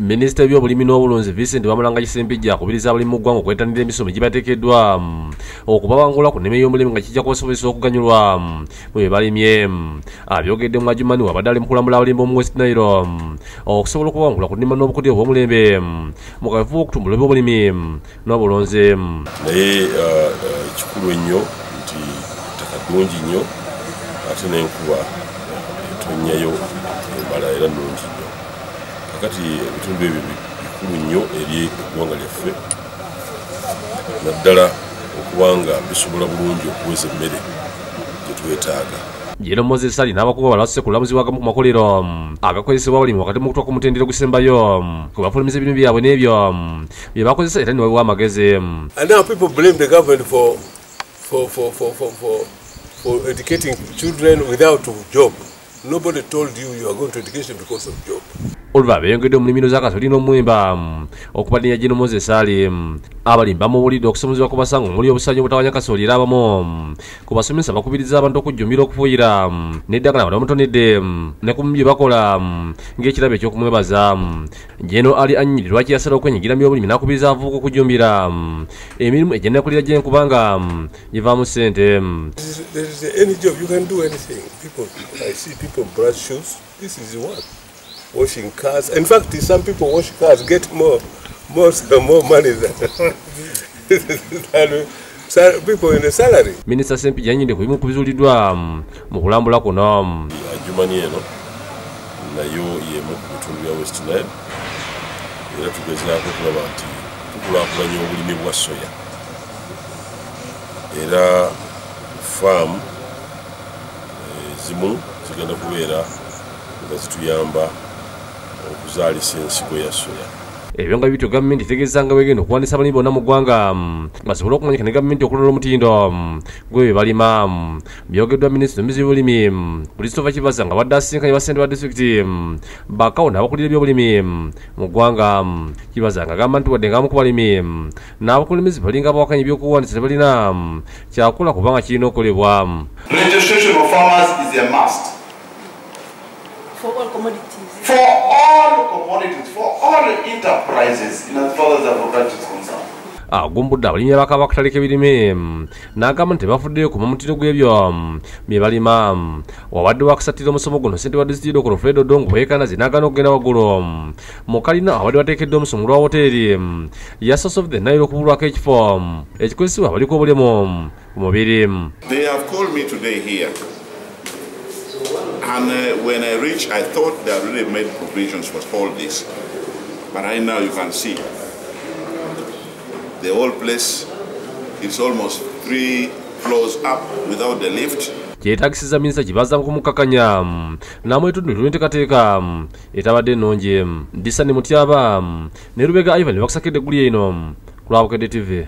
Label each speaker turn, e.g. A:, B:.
A: Minisita w'ebyobulimi n'obulunzi Vincent Bamulanga Kisempijja akubiriza abalimi mu ggwanga okwetanira emisomo egibateekeddwa okubawangula ku nnima y'omulimi nga kijja kubasobozesa okuganyulwa mu bye balimye. Abyogedde mu Adjumani wabadde ali mu kulambula abalimi b'omu West Nile okusobola okubawangula ku nnima n'obukodyo obw'omulembe mu kaweefube w'okutumbula ebyobulimi n'obulunzi.
B: Naye ekikulu ennyo nti ettaka ddungi nnyo ate n'enkuba etonnyayo embala era nnungi nnyo. Kakati ebitundu ebyo bikulu nnyo eri eggwanga lyaffe naddala okubanga bisobola bulungi okuweza emmere gye twetaaga.
A: General Moses Ali n'abakungu abalala ku lulamuzibwa agamu ku makolero agakozesebwa abalimi wakati mu kutuuka ku mutendera ogusembayo kwe bafulumiza ebirime byabwe n'ebyo bye bakozesa era ne babiwa amagezi.
C: And now people blame the government for educating children without a job. Nobody told you you are going to education because of job.
A: Olwa beeyongedde mu nnimiro za kasooli n'omwemba okubadde General Moses Ali abalimi bamubuulidde okusomozebwa ku basango omuli obusaanyi obutawanya kasooli era abamu ku basomesa bakubiriza abantu okujjumbira okufuuyira n'eddagala bano bamutonedde ne ku bye bakola ng'ekirabo eky'okumwebaza. General Ali annyiri lwaki yasala okwenyigira mu byobulimi n'akubiriza abavubuka okujjumbira emirimu egyennakulira gye kubanga givaamu ssente.
C: There is any job, you can do anything. People, I see people brush shoes. This is work. Washing cars. In fact, some people wash cars, get more money than people in the salary.
A: Minisita Ssempijja yannyonnyodde ku bimu ku bizuuliddwa mu kulambula kuno.
B: Adjumani eno nayo y'emu ku bitundu bya West Nile era tugezaako okulaba nti tukulaakulanya obulimi bwa soya era faamu ezimu zigenda kubeera nga zituyamba okuzaalisa ensigo ya soya.
A: Ebyo nga bityo gavumenti etegeeza nga bw'egenda okuwandiisa abalimi bonna mu ggwanga basobole okumanyika ne gavumenti okulola omutindo gw'ebyo bye balima. Byogeddwa minisita omubeezi w'ebyobulimi Christopher Kibaza nga abadde asisinkanye bassentebe ba disitulikiti bakawo n'abakulira ebyobulimi mu ggwanga. Kibaza ng'agamba nti wadde ng'abamu ku balimi n'abakulembeze balinga abawakanya ebyokuwandiisa tebalina kyakukola kubanga kirina okukolebwa.
D: Registration of farmers is a must.
E: For all commodities.
D: For all commodities, for all enterprises, in as far as agriculture is concerned.
A: Agumbudde abalimi abakaaba akataleka ebirime n'agamba nti tebafuddeyo ku mutindo gw'ebyo bye balima. Wabadde wakusattira omusomo guno ssentebe wa disitulikiti Dokolo Fred Odongo bwe yeekanaze n'agaana okugenda waggulu mu kalina abadde bateekeddwa omusomo lwa woteeri ya Source of the Nile okubulwako ekifo ekikozesebwa abaliko obulemu ku mubiri.
D: They have called me today here. And when I reached, I thought they had really made provisions for all this. But right now you can see the whole place is almost 3 floors up without the lift.
A: Kyetaagisiza minisita Kibaza okumukakanya n'amwetundu lw'enteekateeka etabadde ennungi. Disani Mutyaba ne Lubega Ivan bakusakedde eggulire eno ku lwa Bukedde TV.